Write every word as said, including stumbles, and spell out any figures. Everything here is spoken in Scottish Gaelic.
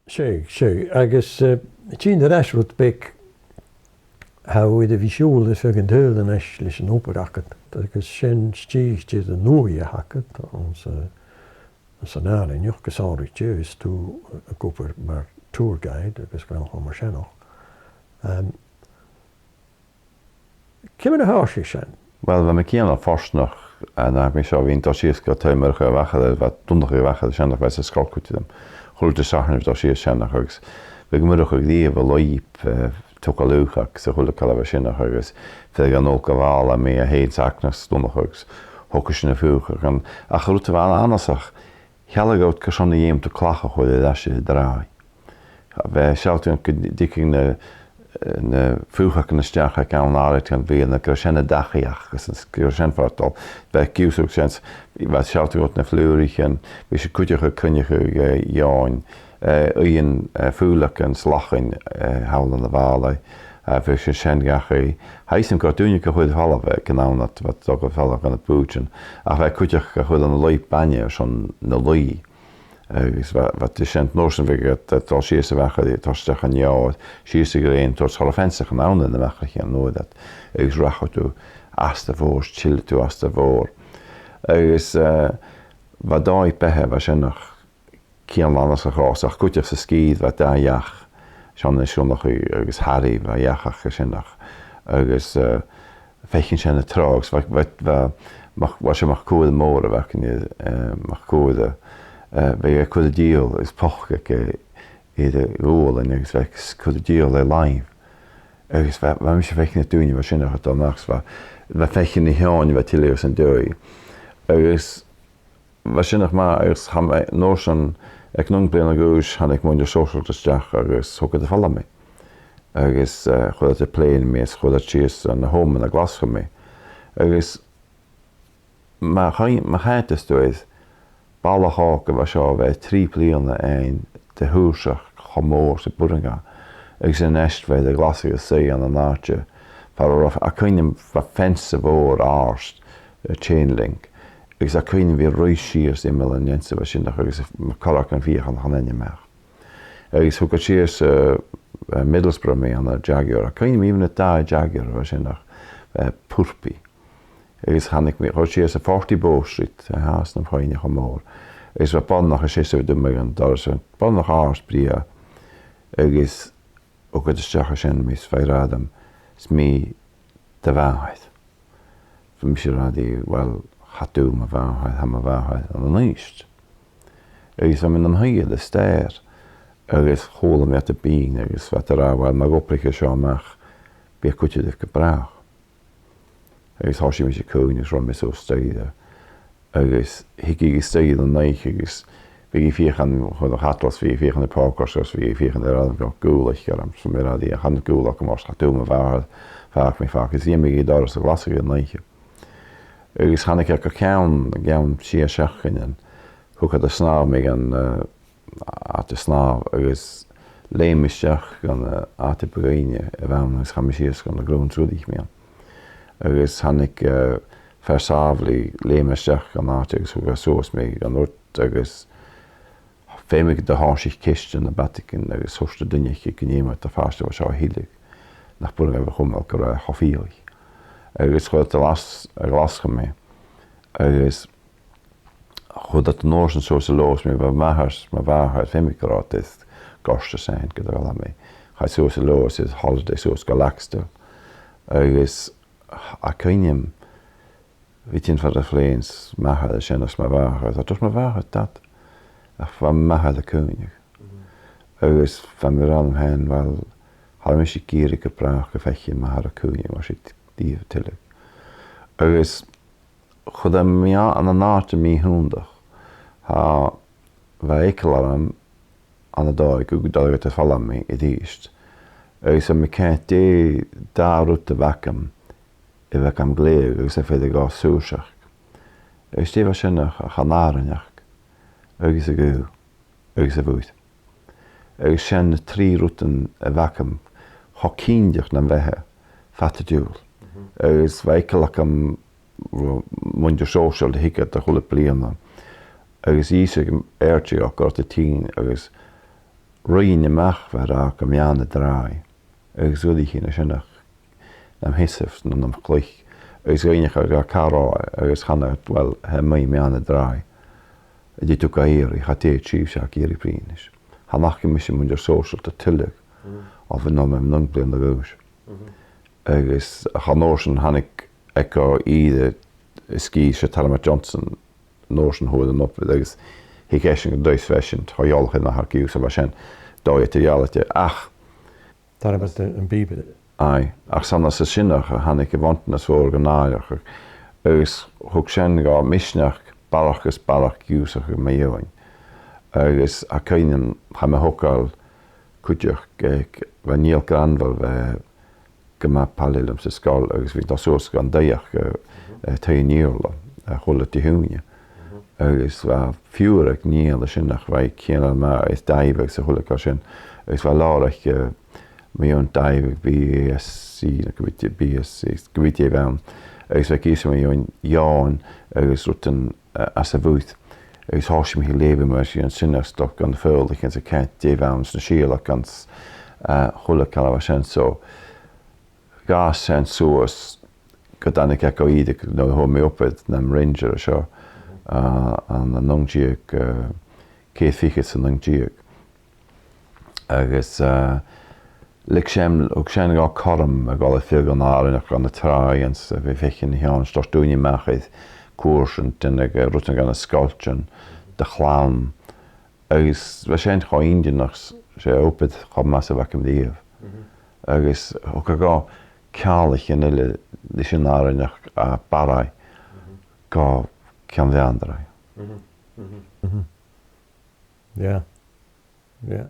'S e, 's e, agus, eh, tighinn air ais rud beag, tha thu air a bhith a' siubhal air feadh an t-saoghail a-nis leis an obair agad, agus sin stèidhichte den uaigh a th' agad, anns a', anns an àrainneachd, gu sònraichte, is tu ag obair mar tour guide agus gnothach mar sin. Em, ciamar a thòisich sin? Uill, bha mi cianail fortanach, eh, nach mi seo a bhith a' dol sìos gu taigh Murchaidh a' Mhachair, bha Donnchadh a' Mhachair an sin, ach bha e san sgoil cuideachd. Chuile Disathairne bha mi a' dol sìos an sin, agus bhiodh Murchadh a' Ghrèibh a' lùib, eh, togail ùrachadh agus a h-uile càil a bha sin, agus bhiodh e gan dol gu bhàla mi fhèin 's Agnes Donnchadh agus thogadh sinn a' fùchadh, ach an rud a bha annasach, shealladh e dhut carson a dh'fheumadh tu clach a chur air ais air an tràigh. Bha e a' sealltainn gun tigeadh na, na fùchagan a-steach aig àm àraid dhen bhliadhna, gur e sin an dachaigh aca, agus gur e sin far a bheil iad. Bha e ag ionnsachadh sin, bha e a' sealltainn dhut na flùraichean, bha sinn cuideachd a' cruinneachadh, eh, eòin, eh, uighean, eh, faoileagan 's lachain, eh, thall ann am bàla, eh, bha sinn sin dhachaigh. Tha fhios agam gun robh daoine ga chur air falbh aig an àm ud, bha iad a' dol air falbh gu na bùithtean, ach bha e cuideachd ga chur ann an lùib bainne airson na laoigh. Agus bha, bha iad sin, an uair sin bhiodh iad a' dol sìos a' mhachair, a' toirt a-steach an fheòir, sìos a' ghrèin, a' toirt, cha robh feansaichean ann air na machaireachdainnean an uair ud, agus rachadh tu às do mhòr, tilleadh tu às do mhòr. Agus, eh, bha dòigh-beatha a bha sin, ach cianail annasach a' chòsach, cuideachd san sgìre bha dà each, Seonaidh is Sionnach agus Harry, bha each aca sin, ach, agus, eh, faiceadh sinn an tràigh, agus bha, bha, bha, mac, bha sinn mac Cuair Mhòir, a bh' againn, eh, mac Cuair, eh, bha e a' cur an dìoghail is poca aige air a ghualainn, agus bha e a' cur an dìoghail air làimh. Agus bha, bha mise a' faicinn na daoine a bha sin a' dol a-mach, bha, bha faicinn na h-eòin a bha a' tilleadh às an dèidh. Agus bha sin ach math, agus tha mi, an uair sin, aig naoi bliadhna a dh'aois, thàinig muinntir sòisealta a-steach agus thog iad am falbh mi. Agus, eh, chuir iad air plèan mi, is chuir iad sìos ann an Homa ann an Glaschu mi. Agus ma chaid-, ma chaitheas tu air, balach òg a bha seo, bha e trì bliadhna ann, de thùrsachd cho mòr 's a b' urrainn dha, agus a-nis bha e air a ghlasadh a-staigh ann an àite far an robh, tha cuimhn' a'm, bha feansa mhòr àrd, eh, chain link, agus tha cuimhn' a'm a bhith a' ruith sìos iomall an fheansa a bha sin, agus mo chorragan fiachan a' tighinn a-mach. Agus thug iad sìos, eh, eh, Middlesbrough mi ann an Jaguar. Tha cuimhn' a'm air na dà Jaguar a bha sin, eh, purpaidh. Agus thàinig mi, chuir sìos am forty Bow Street, eh, às na fèidh cho mòr. Agus bha boireannach a' seasamh air dùn aig an doras, boireannach àrd brèagha, agus thug iad a-steach an sin mi, is bha e ag ràdh rium, "Is mi do mhàthair." Bha mise ag ràdh rithe, "Uill, cha tu mo mhàthair, tha mo mhàthair ann an Uibhist." Agus bha mi nam shuidhe air an stèidhear, agus chuala mi iad a' bruidhinn, agus bha iad ag ràdh, "Uill, ma dh'obraicheas seo a-mach, bidh e a' cuideachadh gu bràth." Agus thòisich mise a' caoineadh, is rinn mi suas staidhre. Agus thigeadh i a-staigh an oidhche, agus bhiodh i a' feuchainn, chuir a' chadal, is bhiodh i a' feuchainn air pòcair, is bhiodh i a' feuchainn air arm gu gùlach orm, is bha mi ag ràdh rithe, "Chan eil gùlach agam ort, cha tu mo mhàthair, fàg mi fàgail." Is dh'fheumadh i an doras a ghlasadh an oidhche. Agus thàinig e gu ceann, gu ceann sia seachdainean, thug iad a snàmh mi dhan, eh, àite snàmh agus leum mi a-steach dhan, eh, àite buidhne a bh' ann agus chaidh mi sìos dhan a' ghrunnd 's rugadh mi ann. Agus thàinig, eh, fear sàbhailte, leum e a-steach dhan àite agus thug e suas mi dhan ùrlar agus feumaidh gun do thòisich ceist anns na bàtaichean agus thuirt an duine aice gun fheumadh do phàiste a bha seo a thilleadh, nach b' urrainn dha a bhith a' cumail gu robh e cho fialaidh. Agus chuir iad a ghlas-, a ghlaschu mi. Agus chuir iad an uair sin suas an leabhar mi, bha mo mhàthair, mo mhàthair, feumaidh gun robh iad air goirt a' seinn gun do dh'fhalbh mi. Chaidh suas an leabhar is holiday suas gu Laxdale. Agus tha cuimhn' a'm, bha iad a' tighinn far a' phlèan 's mo mhàthair an sin is mo mhàthair, tha, dùirt mo mhàthair, "Dad, ach bha m' athair a' caoineadh." Agus bha mi ag ràdh rium fhèin, "Uill, cha robh mise ag iarraidh gu bràth gum faiceadh m' athair a' caoineadh mar sin riamh tuilleadh." Agus chuir e mi ann an àite mì-iongantach. Tha, bha eagal orm ann an dòigh gu, gu dòigh gu dè dh'fhalbh mi a-rithist. Agus tha mi a' ciallachadh dè dà rud a bh' agam, a bh' agam glè agus a bha a' faighinn sùil seachad. Agus dè bha sin ach, ach an àrainneachd agus a' ghaoth agus a' mhuir. Agus sin na trì rudan a bh' agam cho cinnteach nam bheatha fad an t-siubhail. Agus bha eagal agam ro muinntir sòisealta a thigeadh a h-uile bliadhna. Agus dh'fhàs e air tighinn agus rinn a-mach, bha e ag ràdh, gu Meadhan na Tràigh. Agus dh'fhuirich i na sineach nam sheasamh no nam chluich. Agus dh'fhaighnich iad dha càit an robh e, agus chanadh iad, well, tha e mu Mheadhan na Tràigh. Dè tha thu ag iarraidh? Cha tèid sibhse ach ag iarraidh prìomhais. Chan fhaca mise muinntir shòisealta tuilleadh, o bha mi nam naoi bliadhna a dh'aois. Agus ach an uair sin thàinig e gu ìre sgìth, 's e Tormod Johnson, an uair sin fhuair e an obair, agus thig esan gun do dh'fhàs esan cho eòlach air na tha e ag iarraidh, so bha sin dòigh eadar-dhealaichte. Ach Tha e mar sin am bìobairean. Aye, ach 's ann às a sin a thàinig a' bhuantanas mhòr gu nàdarrach, agus thug sin dhomh misneachd barrachd is barrachd ionnsachadh mu dheidhinn. Agus tha cuimhn' agam, chaidh mi a thogail cuideachd aig, bha Niall Granville, bha e gu math pailt leam san sgoil, agus bhithinn a' dol suas dhan taigh aige, eh, taigh an Iarla, eh, a h-uile Dihaoine. Agus bha fiughair aig Niall an sin, ach bha e cianail math air daimh agus a h-uile càil sin. Agus bha làrach, eh, mu dheidhinn daimh aig B S C, no gu bhith, B S C, gu bhith dè bh' ann. Agus bha e ag innse mu dheidhinn eòin agus rudan, eh, às a' bhùth. Agus thòisich mi a' leughadh mu dheidhinn sin, agus dol gun fhoghlaim 's a' cantainn dè bh' ann, 's na sìolachan 's, eh, a h-uile càil a bha sin. So, dh'fhàs sin suas gun tàinig e gu ìre, no fhuair mi obair nam Ranger an seo, eh, ann an naoi deug, eh, ceithir fichead 's a naoi deug. Agus, eh, leig sin, thug sin dhomh cothrom a dhol a dh'fhios dhan àrainneachd, dha na tràighean 's a bhith a' faicinn na h-eòin, 's toirt daoine a-mach air cùrsaichean agus rudan dha na sgoiltean, de chlann. Agus bha sin cho inntinneach, 's e obair cho math 's a bh' agam riamh. Agus thug e dhomh ceanglaichean eile leis an àrainneachd à Barraigh gu Ceann Mheadhain an Tràigh. Yeah. Yeah.